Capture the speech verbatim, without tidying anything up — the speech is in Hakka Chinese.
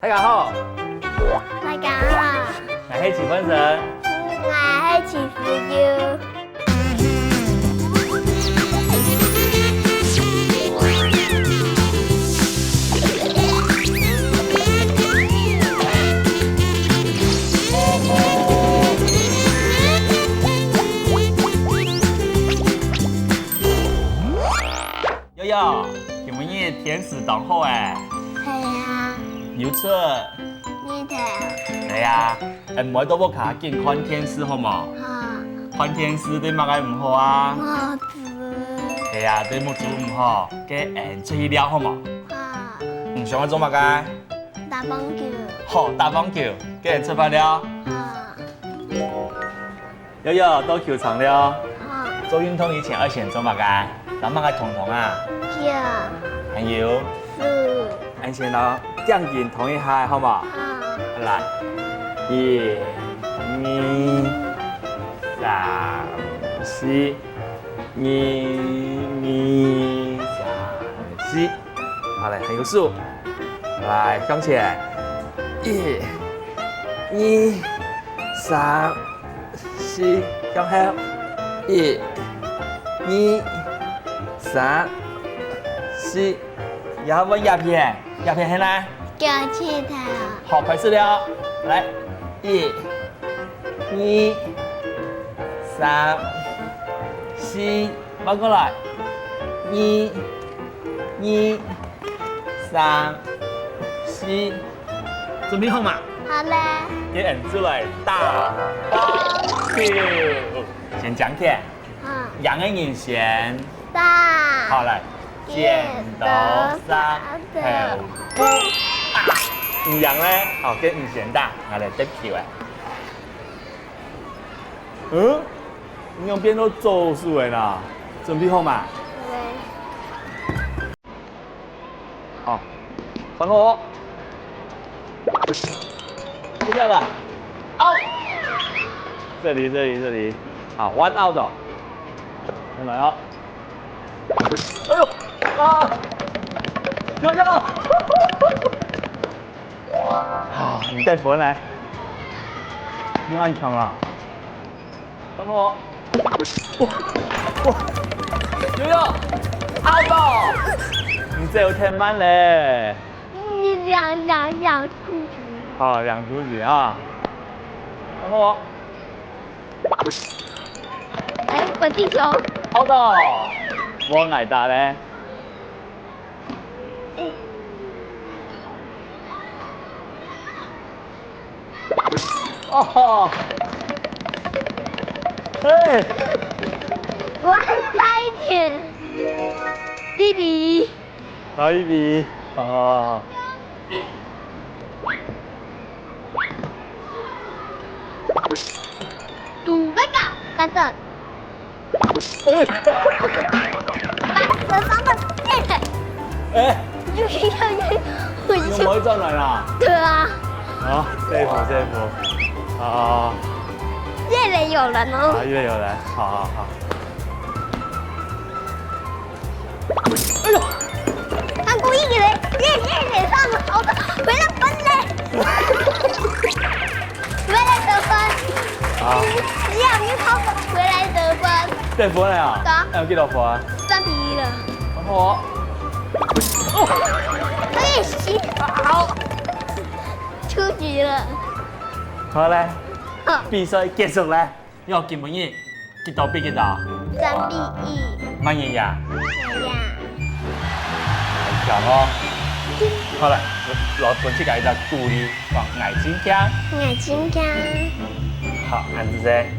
大家好，大家好，𠊎係徐煥昇，𠊎係徐思佑。悠悠，今晡日天時當好欸。係啊。有出？日頭。係啊，𫣆毋好在屋下緊看電視好無？好。看電視對麼个毋好啊？目珠。係啊，對目珠毋好，該𫣆出去尞好無？好。你想愛做麼个？打棒球。好，打棒球，該𫣆出發尞。好。 悠悠，到球場了。好。做運動以前愛先做麼个？摎麼个動動啊？腳。還有？手。恁先摎正經動一下，好無？好。來，一、二、三、四，二、二、三、四。好，來，還有手。來，向前。一、二、三、 四，向後。一、二、三、四。然後換這片，這片係哪？腳膝頭。好，開始了。來，一、二、三、四，換過來。二、二、三、四。 準備好嗎？好了。該𫣆就來打棒球。先講起。好。贏个人先。打。好，來。剪刀石頭布。啊！你贏了。好，該你先打，𠊎來接球欸。嗯？你仰變到左手欸啦？準備好嗎？對。 好，傳好哦。接下來，out。這裡，這裡，這裡。好，one out哦。再來哦。哎呦，啊！有，有。好，你帶分來。你按搶啊。 等我。哇，哇，悠悠，out哦！你這有忒慢咧。你兩，兩，兩出局。好，兩出局啊。等我。哎，我弟兄。Out哦！我挨打咧。 哦，嘿，我很差一點。弟弟。好一比，哦。 杜拜卡，看这。哎，把手放到这里。哎，有有有，我有没有转来啦？对啊。好，这一波，这一波。好，好，好。越来有人哦。啊，越来有人，好，好，好。 哎呦！他故意的，耶耶耶，上好的，回来分嘞！回来得分。好。你好，你好，回来得分。得分了啊？对啊。哎，有几多分啊？三比一了。然后，哎，行，好，出局了。好嘞，好。比赛结束嘞。 喲，今晡日幾多比幾多？三比一。麼人贏？𠊎贏。很強哦。好了，來分自家一個鼓勵，講𠊎真強。𠊎真強。好，恁仔細。